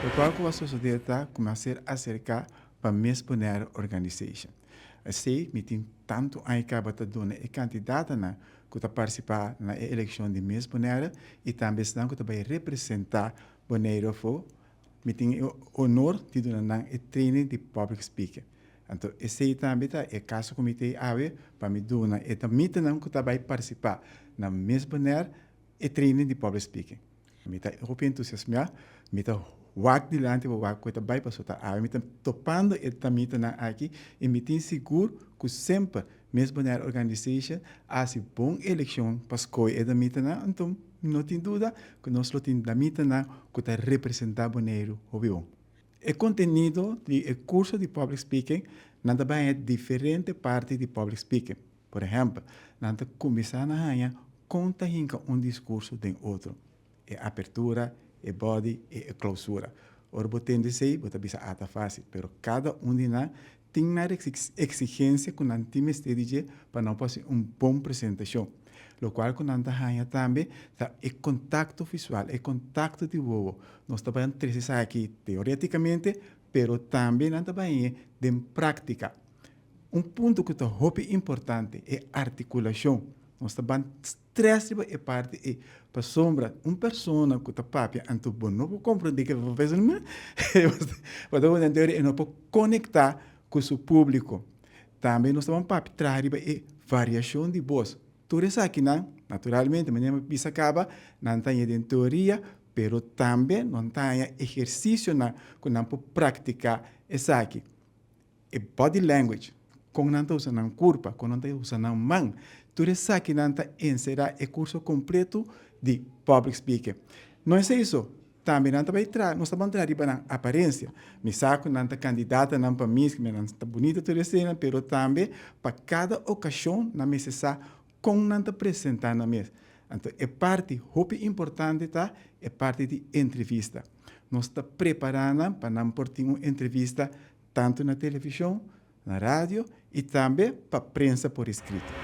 Lokual ku a sosodé ta ku mi a ser aserká pa Miss Bonaire Organization. Esei mi tin tantu aña kaba ta duna e kandidatanan ku ta partisipá na e elekshon di Miss Bonaire i tambe esnan ku ta bai representá Boneiru afó. Mi tin e honor di duna nan e training di public speaking. Anto esei tambe ta e kaso ku mi tei awe pa mi duna e damitanan ku ta bai partisipá na Miss Bonaire e training di public speaking. Mi ta hopi entusiasmá, mi ta wak dilanti pa wak ku e ta bai pasobra ta awe mi ta topando e damitanan aki i mi tin sigur ku semper Miss Bonaire Organization a hasi bon elekshon pa skohe e damitanan, anto mi no tin duda ku nos lo tin damitanan ku ta representá Boneiru hopi bon. E kontenido di e kurso di public speaking nan ta bai haña diferente parti di public speaking. Por ehèmpel, nan ta kuminsá na haña kon ta hinka un diskurso den otro, e apertura, e body i e klousura. Ora bo tende esei, bo ta bisa, Ah, ta fásil. Pero kada un di nan tin nan eksigensia ku nan tin mester di dje pa nan por hasi un bon presentashon. Lokual ku nan ta haña tambe ta e kontakto visual, e kontakto di wowo. Nos ta bai trese esaki teorétikamente, pero tambe nan ta bai hañ'é den práktika. Un punto ku ta hopi importante e artikulashon. Nos ta ban strès riba e parti ei pasobra un persona ku ta papia anto bo no por komprondé ke bo ta papia bo ta pone anto e no por konektá ku su públiko. Tambe nos ta ban papia traha riba e variashon di bos. Tur esakinan naturalmente manera mi a bisa kaba nan ta haña den teoria pero tambe nan ta haña ehersisionan ku nan por praktiká esaki. E body language, kon nan ta usa nan kurpa, kon nan ta usa nan man, tur esakinan ta enserá e kurso kompleto di public speaking. No esei so, tambe nan ta bai traha, nos ta ban traha riba nan aparensia. Mi sa ku nan ta kandidatanan pa Miss, nan ta bunita tur eseinan, pero tambe pa kada okashon nan mester sa kon nan ta presentá nan mes. Anto e parti hopi importante ta e parti di entrevista. Nos ta prepará nan pa nan por tin un entrevista tantu na televishon, na radio i tambe pa prensa por eskrito.